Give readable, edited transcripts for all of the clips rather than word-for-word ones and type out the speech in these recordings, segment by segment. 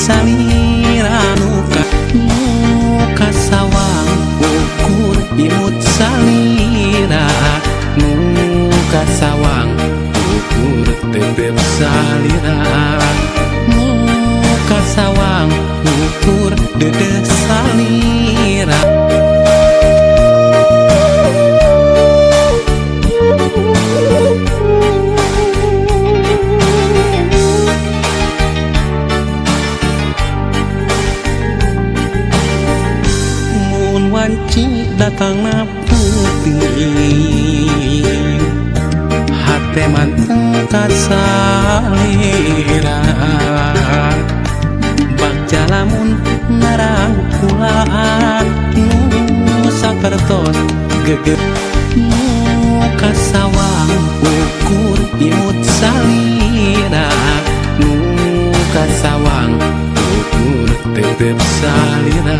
Salira nu kasawang ukur imut salira, nu kasawang ukur tetep salira, nu kasawang ukur dedeh salira. Wanci datangna peuting hate manteng kasalira, bagja lamun narangkulaan nu sapertos geget nu kasawang ukur imut salira, nu kasawang ukur tetep salira,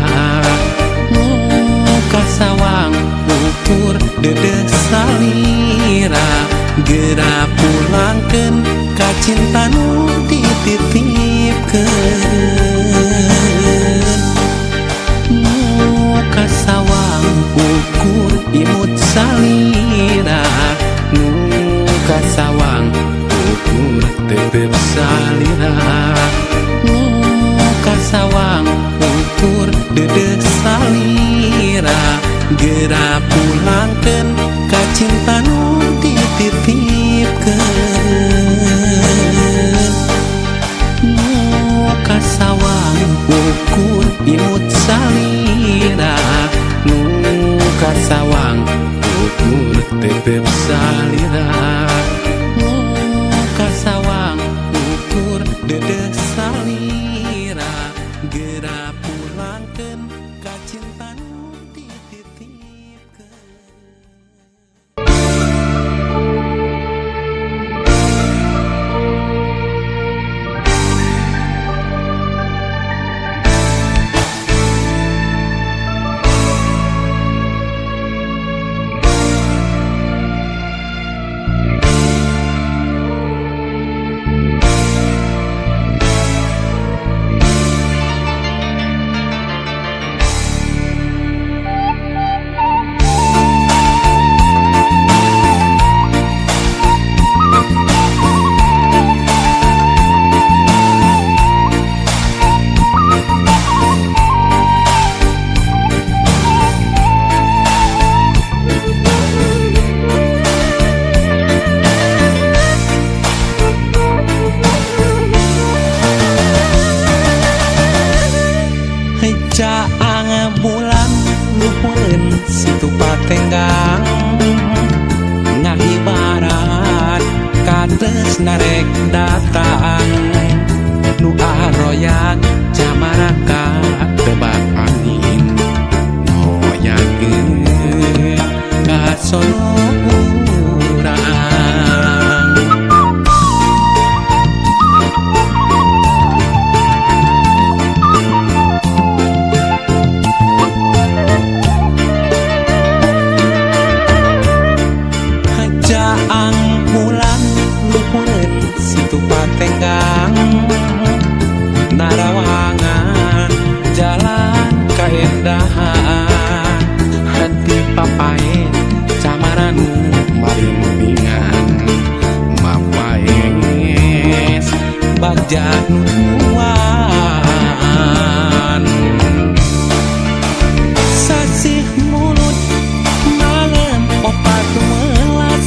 kasawang ukur dedeh salira. Geura pulangkeun ka cinta nu dititipkeun, nu kasawang ukur imut salira, nu kasawang ukur tetep salira, nu kasawang ukur dedeh salira. Geura pulangkeun ka cinta nu dititipkeun, nu kasawang ukur imut salira, nu kasawang ukur tetep salira, nu kasawang ukur dedeh salira. Geura pulangkeun ka cinta nu dititipkeun. Caang bulan luhureun situ patenggang, ngahibaran kates narek datang, nu aroyag camaraka tebak angin hoyagkeun ka sono urang. Caang bulan luhureun situ patenggang, narawangan jalan kaendahan, hati papae camaranu maringbingan, mapaes bagja nuan. Sasih mulut malam opat welas,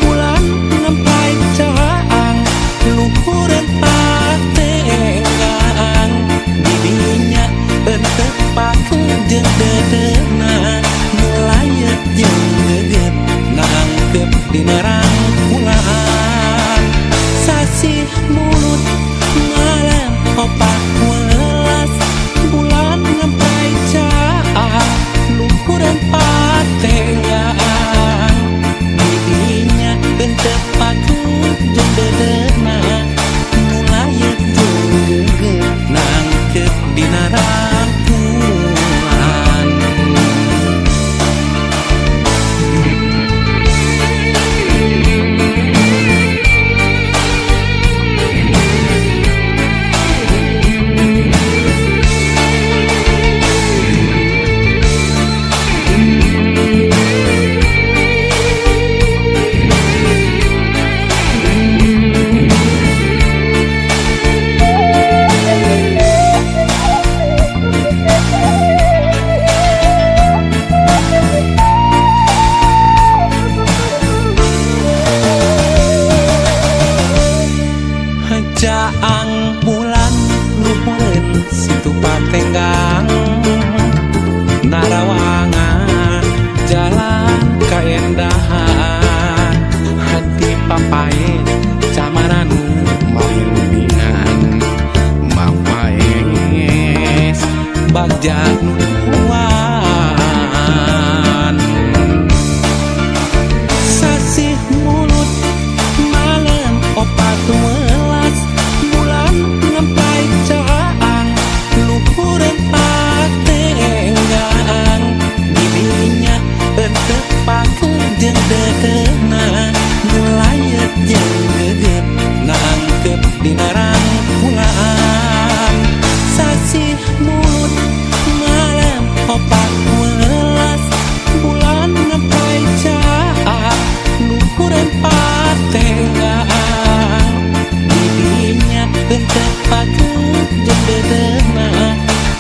bulan ngempai caang luhureun patenggang, didinya enteu pakeun jeung dedeuna, nu layet jeung geget nangkep dina rangkulan. Sasih mulut malam Patenggang narawangan jalan kaendahan hati papae camaran malimbingan mapaes bagja nuan sasih mulut malam 14 bulan ngempai caang luhureun patenggang didinya henteu pakeun jeung dedeuna nu layet jeung geget nangkep dina rangkulan sasih mulut malam 14 bulan ngempai caang luhureun patenggang didinya henteu pakeun jeung dedeuna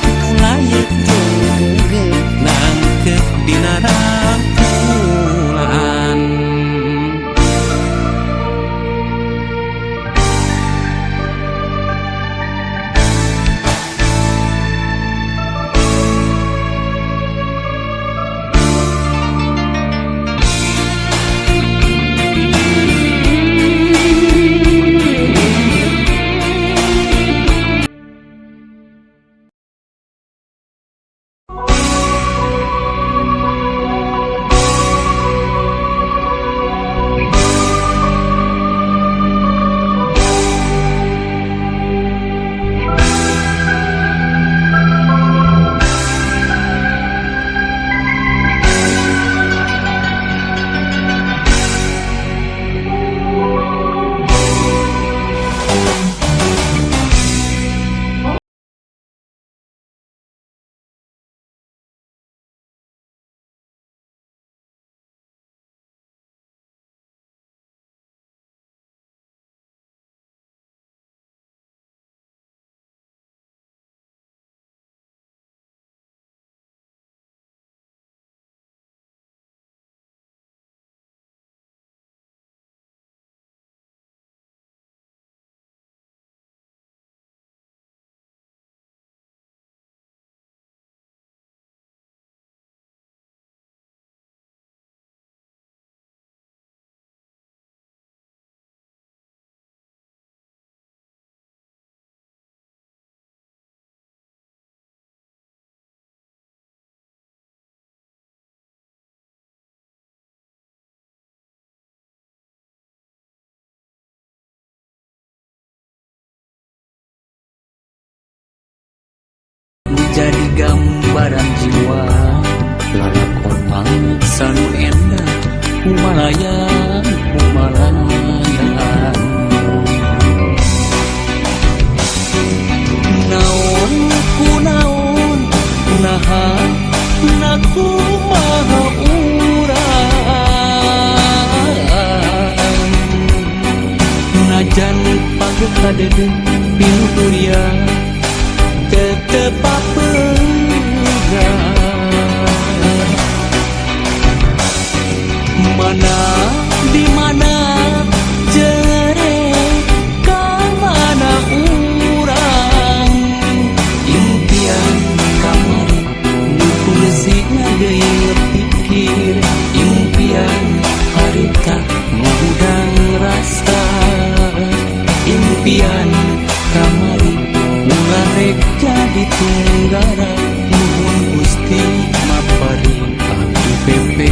nu layet jeung geget nangkep dina rangkulan. Jadi gambaran jiwa lalakon mangsa nu endah humalayang humalayang naon ku naon naha nakumaha urang najan pageuh kadede pinuturia tetep papegang mana di mana jere ka mana urang impian kamari nu kursi deui pikir impian harita ngahudang rasa impian kamari ulah rek jadi tunggara nuhun Gusti maparin abdi pepe.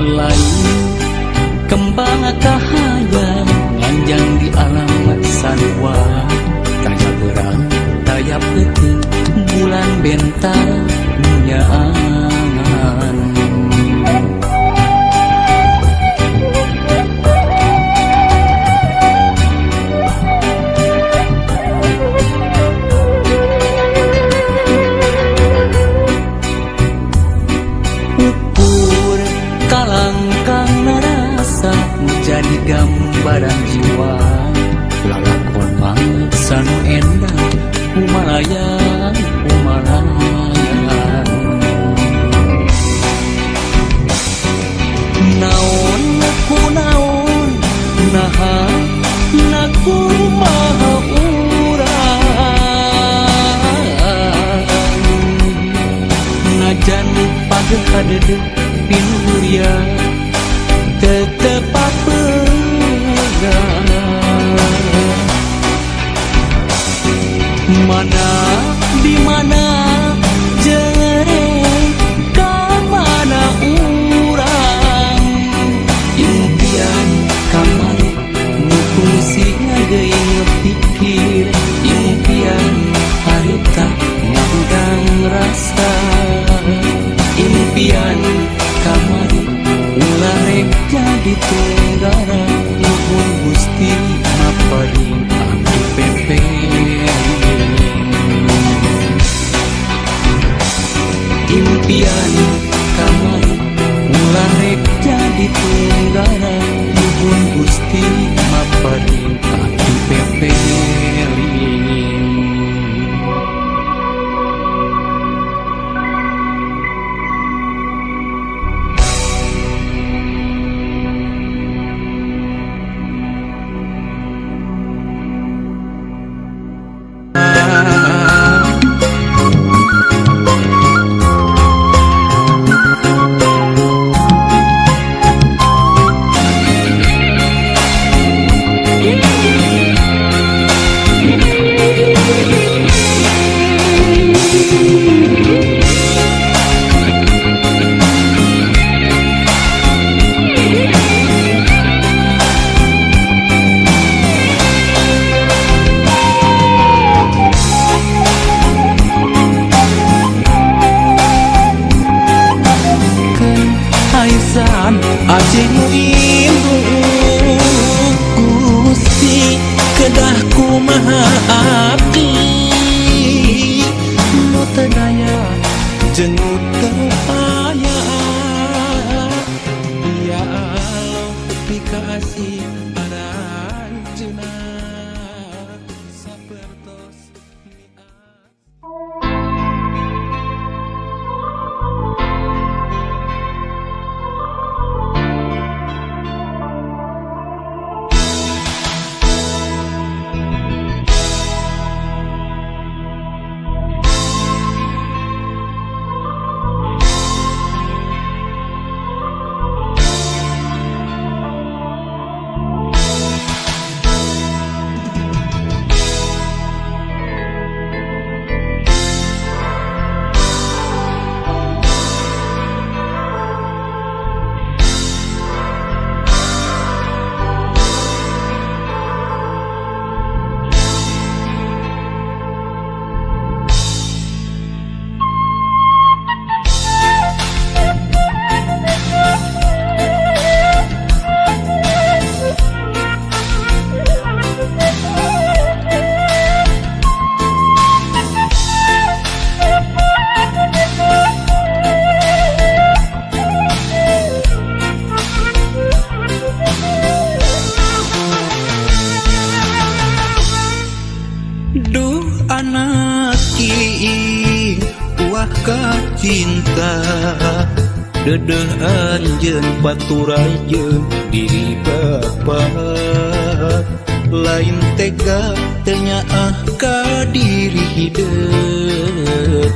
Lain kembang kahayang nganjang di alam sarua taya berang taya peuting bulan bentang nyaangan. rek jadi tenggara nuhun Gusti maparin abdi pepeling. Impian kamari ulah rek jadi tenggara nuhun Gusti maparin abdi pepeling. Acing rindu Gusti kedah kumaha abdi nu teu daya jeung nu teu paya. Ya Allah pikasih aranjeunna sapertos. Duh anak kiing uah kacinta dedeh anjeun paturajeun diri bapa lain tega teu nyaah ka diri hideut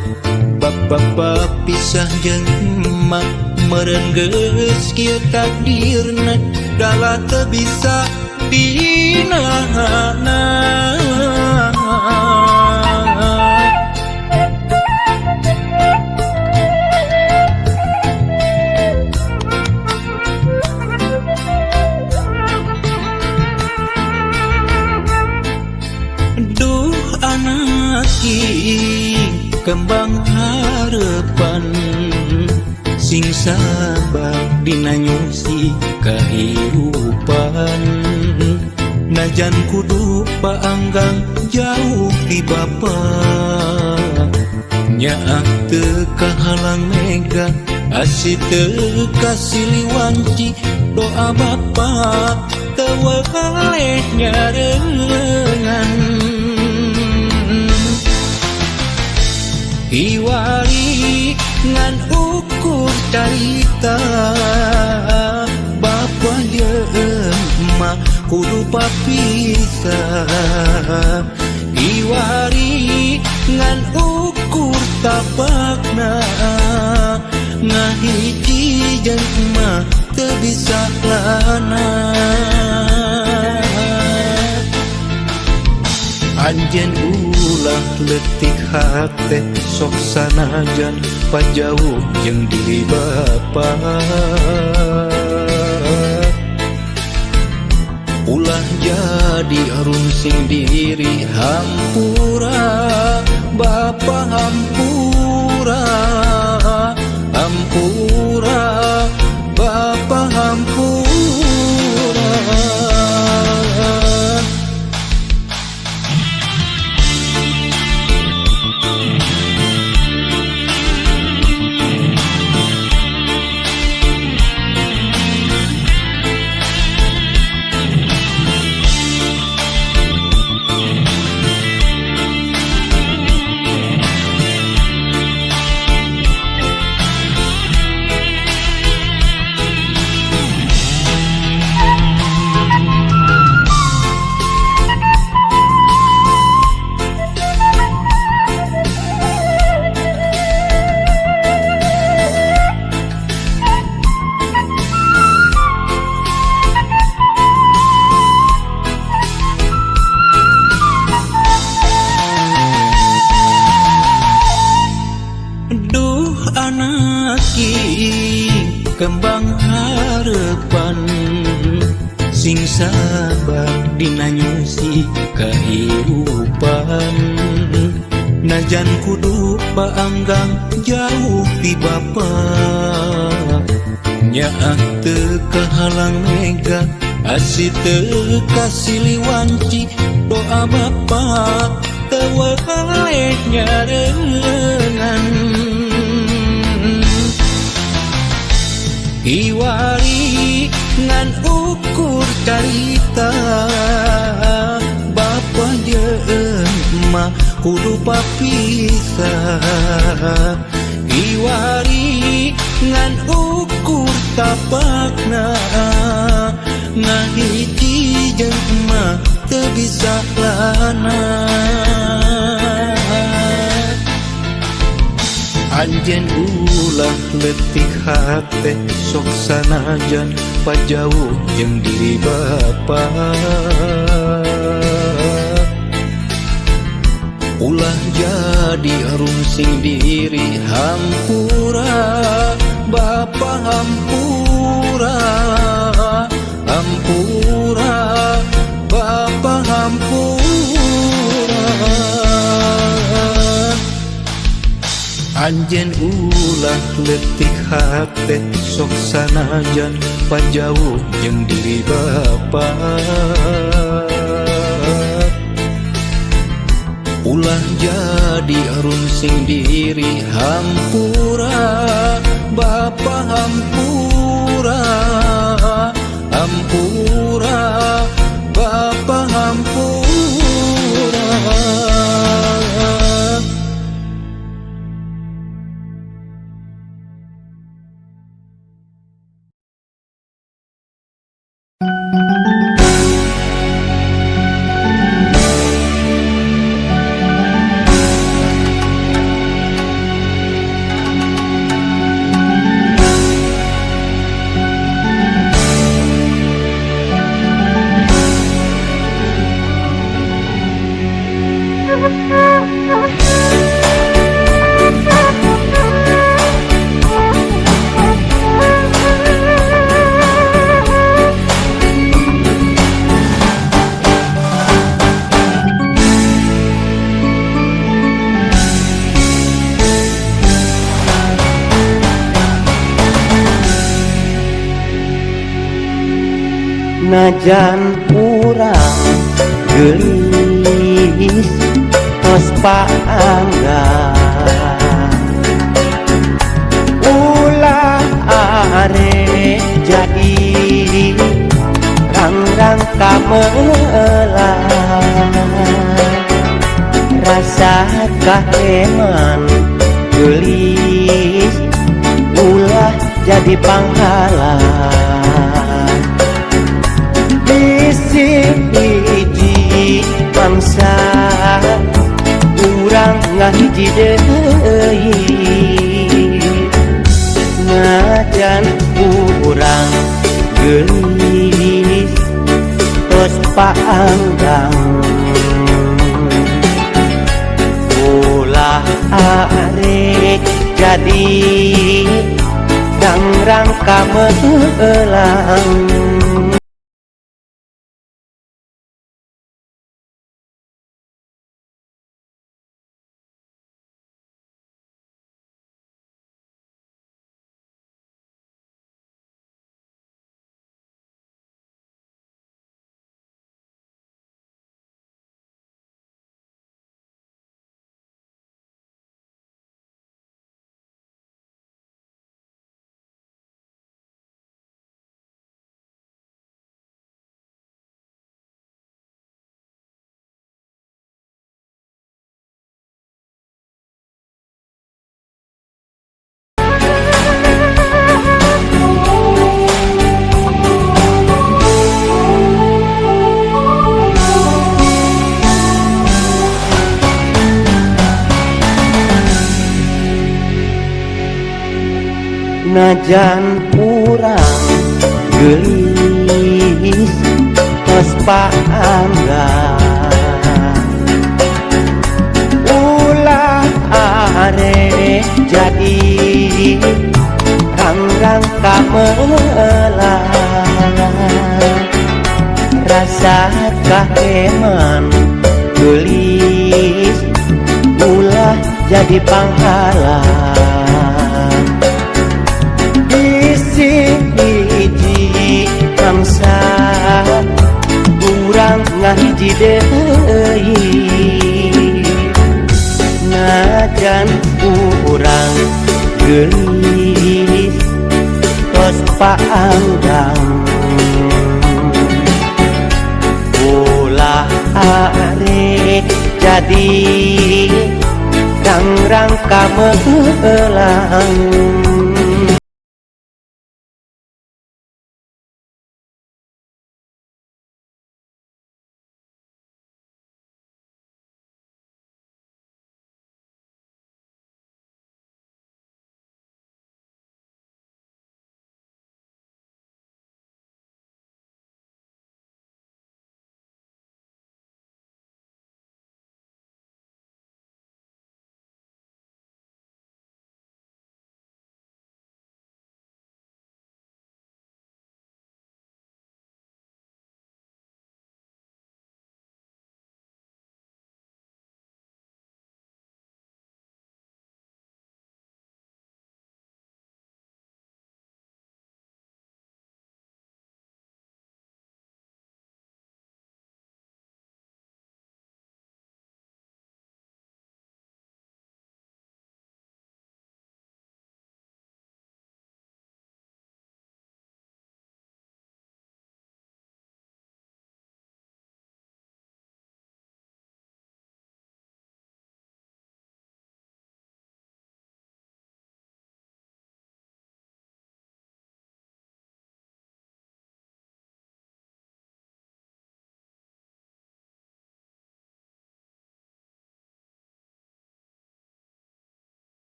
bapa pisah jeung emak meureun geus kieu takdirna dalah teu bisa dinahana. Duh anak kiing kembang harapan sing sabar dina nyusi kahirupan najan kudu paanggang jauh ti bapa nyaah teu kahalang mega asih teu kasiliwanci doa bapa teu weleh nyarengan. Iwari ngan ukur carita bapa jeung emak kudu papisah iwari ngan ukur tapakna ngahiji jeung emak teu bisa lana. Anjeun ulah leutik hate sok sanajan pajauh jeung diri bapa ulah jadi rungsing diri hampura bapa hampura hampura bapa hampura. kembang harapan sing sabar dina nyusi kahirupan najan kudu paanggang jauh ti bapa nyaah teu kahalang mega asih teu kasiliwanci doa bapa teu weleh nyarengan Iwari ngan ukur carita bapa jeung emak kudu papisah Iwari ngan ukur tapakna ngahiji jeung emak teu bisa lana Anjeun ulah leutik hate sok sanajan pajauh jeung diri bapa ulah jadi rungsing diri hampura bapa hampura hampura bapa hampura Anjeun ulah leutik hate sok sanajan pajauh jeung diri bapa ulah jadi rungsing diri hampura bapa hampura hampura bapa hampura. Najan urang geulis tos paanggang ulah are jadi rang-rang kamelang rasa kaheman geulis ulah jadi panghalang bisi hiji bangsa urang ngahiji deui najan urang geulis tos paanggang ulah arek jadi dangrang kamelang. Najan urang geulis tos paanggang ulah are jadi rang-rang Rang-rang kamelang rasa kaheman geulis ulah jadi panghalang bisi hiji bangsa urang ngahiji deui najan urang geulis tos paanggang ulah arek jadi rang-rang kamelang.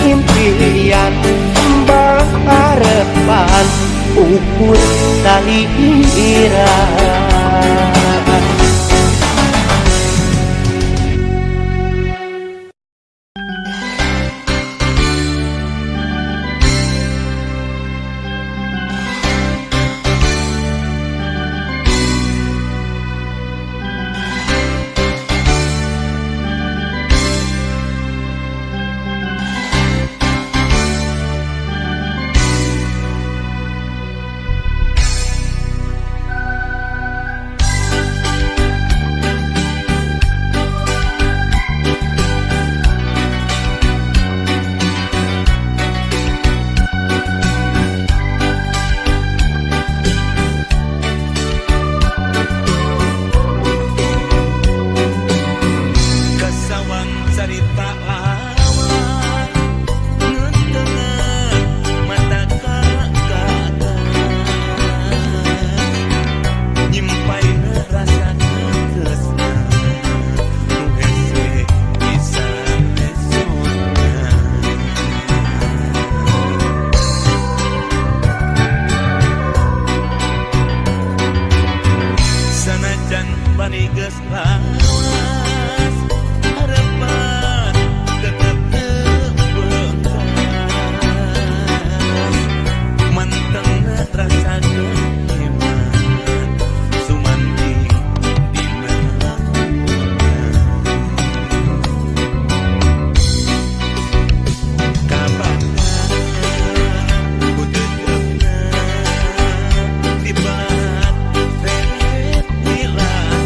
Impian harapan ukur salira. Dibelat, reret, milah.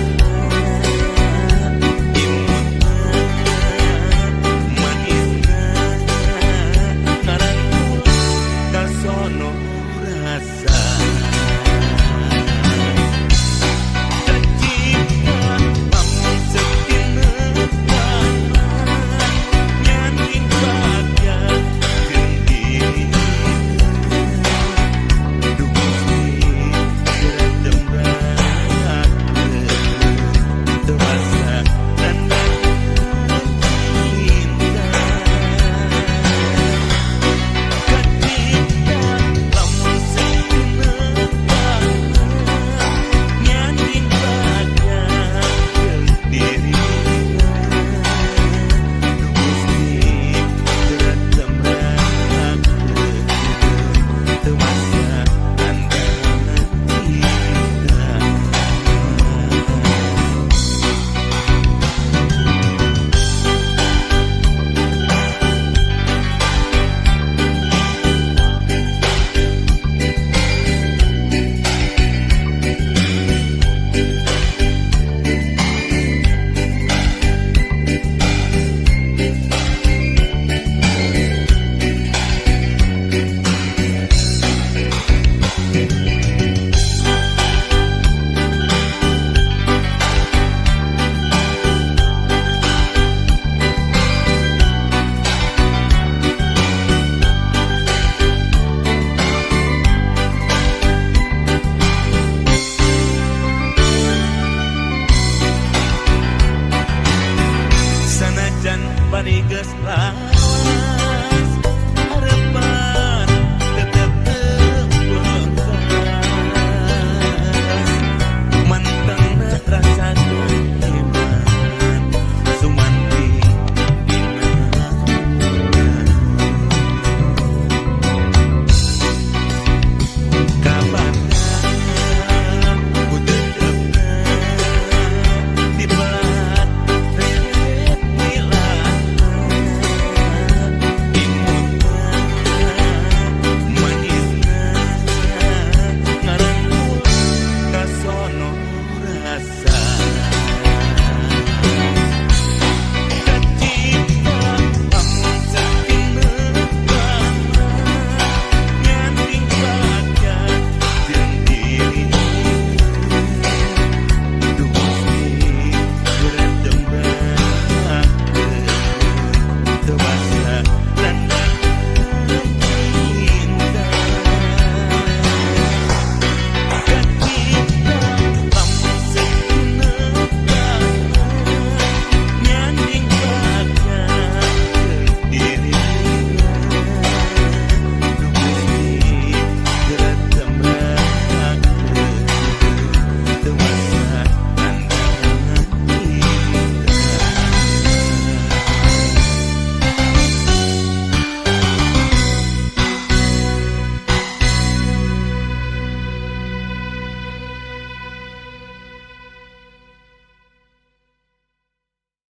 Geus.